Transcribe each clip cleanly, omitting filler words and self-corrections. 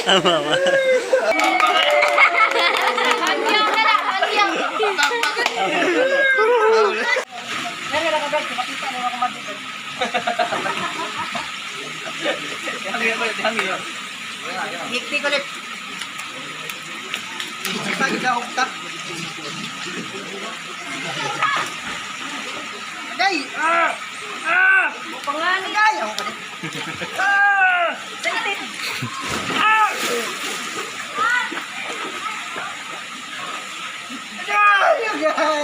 Tama ba? Hikti ko ulit. Pagod na hukta. Agay! Ah! Ah! Agay! Ako pa din. Ah! Ah! Agay! Agay!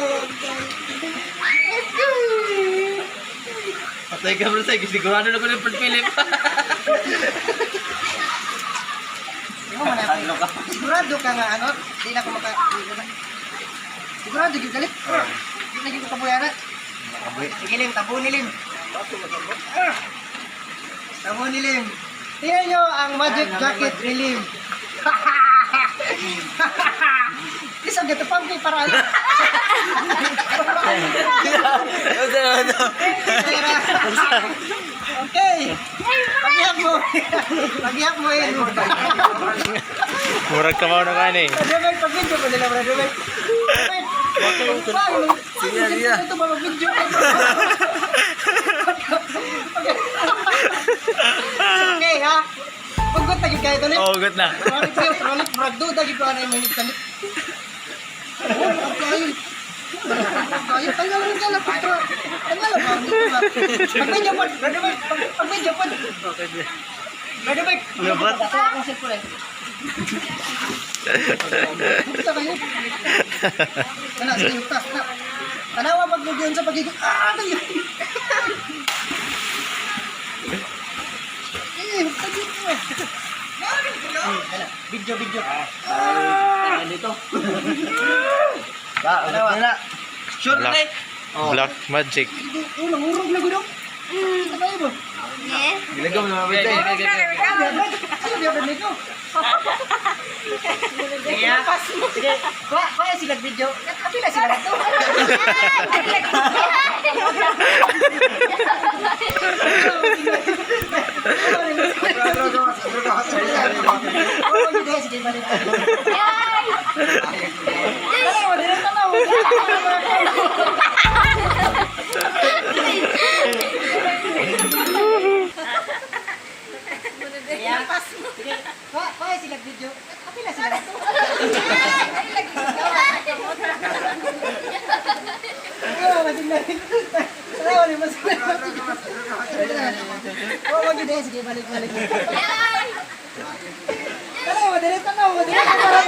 Agay! Patay ka bro, say. Sigurado na ko ng Philip. Ikaw man ako. Sigurado ka nga ano, di na ako maka... Sigurado gyud galit. Di na gyud ko kabuya na. Sige Lim, tabo ni Lim. Tabo ni Lim. Tingnan nyo ang magic jacket ni Lim. Isang gato pang para ano. Okay. Pagihak mo. Pagihak mo yun. Murag ka na ka ni. Brother, pag-video pa nila, brother. Paano? Sige, sige. Ito ba mag-video? Okay, ha? Paggot na gyud kayo tuloy. Oh, good na. Rolik kayo, rolik, murag duda gyud ko ano yung minute kalit. Oh, murag kayo. Murag kayo, tanggal rin ka lang, pagtra. Tanggal lang, pag-video po, brother, pag-video po. Brother, Gabat. akong cellphone eh. Hukta kayo. Wala, sige, hukta. Na. Tanawa pag yun sa pagiging... Ah, tayo! Eh, hukta dito. Wala, video, video. Ah, dito. Ba, ulit na na. Shoot na Black, eh. Oh. Black magic. Oh, nangurog na gudok. Ano ba? Gilagom na mabit eh. Ano ba nito? Sige, kuha, kuha sila video. Kapila sila ito. Oh, sige, balik. Tanaw, dire tanaw. Sige, kuha, kuha sila video. Kapila sila ito. Oh, masigla. Tanaw, ni masigla. Oh, wag yun eh. Sige, balik, balik. Tanaw, dire tanaw, dire tanaw.